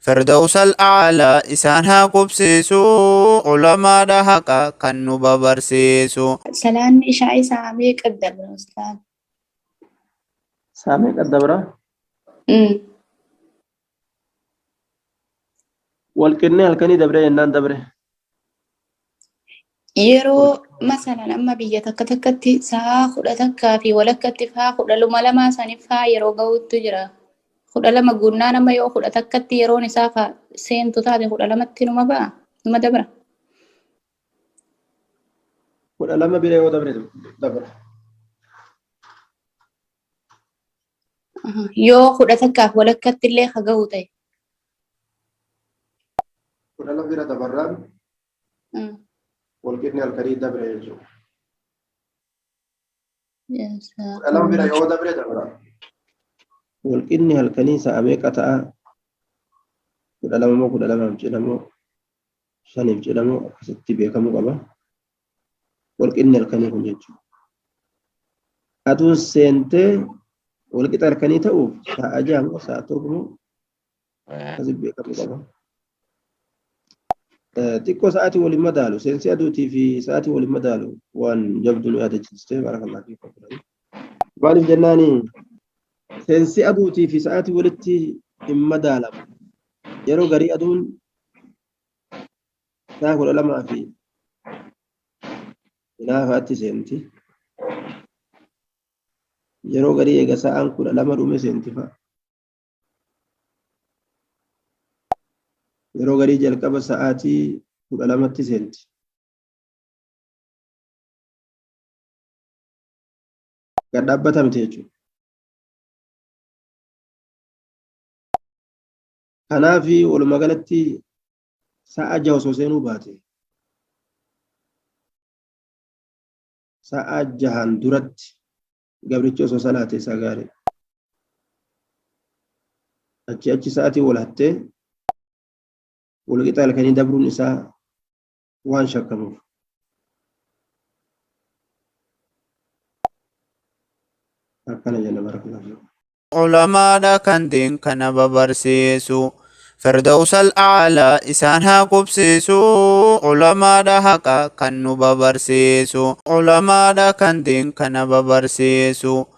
Firdawsal a'laa isaan haa qubsiisu. Ulamaadha haqa kan nu babarsiisu. Salaanni ishaa'ii sa'a meeqa dabra ustaaz? Sa'a meeqa dabra? Walqinnee halkanii dabre jennaan dabre. Yeroo masalan amma biyya takka takkatti sa'a 11 fi walakkatti faa 12 saniif faa yeroo gahuutu jira. 12 guunnaan amma yoo 11tti yeroon isaa faa seentu taate 12tti numa ba'a numa dabra. 12 bira yoo dabre dabra. Yoo 11f walakkatti illee ka gahu ta'e. 12 bira dabarraan walqixni halkanii dabre jechuudha. 12 bira yoo dabre dabra. Walqixni halkanii sa'a meeqa ta'a? 12 moo 12f jedhamoo 5f jedhamoo akkasitti beekamuu qaba. Walqixni halkanii kun jechuudha. Aduun seentee walqixa halkanii ta'uuf sa'a 6 moo sa'a 7 moo akkasitti beekamuu qaba. Xiqqoo sa'aatii waliin madaalu seensi aduutii fi sa'aatii waliin madaalu waan jabdu nu yaadachiiste barakallahu fiikum. Maaliif jennaani seensi aduutii fi sa'aatii walitti hin madaalamu. Yeroo garii aduun sa'a 12 fi hinaafaatti seenti. Yeroo garii eega sa'aan 12 dhume seenti fa'a. Yeroo garii jalqaba sa'aatii 12tti seenti. Gad dhaabbata miti jechuudha. Kanaaf walumaa galatti sa'a 6 osoo seenuu baate sa'a 6n duratti gabrichi osoo salaate isaa gaarii. Achi achi sa'aatii wal hattee walqixa halkanii dabruun isaa waan shakkamuuf. Akkana jenna barakallahu fiikum. Ulamaadha kan diin kana babarsiisu. Firdawsal a'laa isaan haa qubsiisu. Ulamaadha haqa kan nu babarsiisu. Ulamaadha kan diin kana babarsiisu.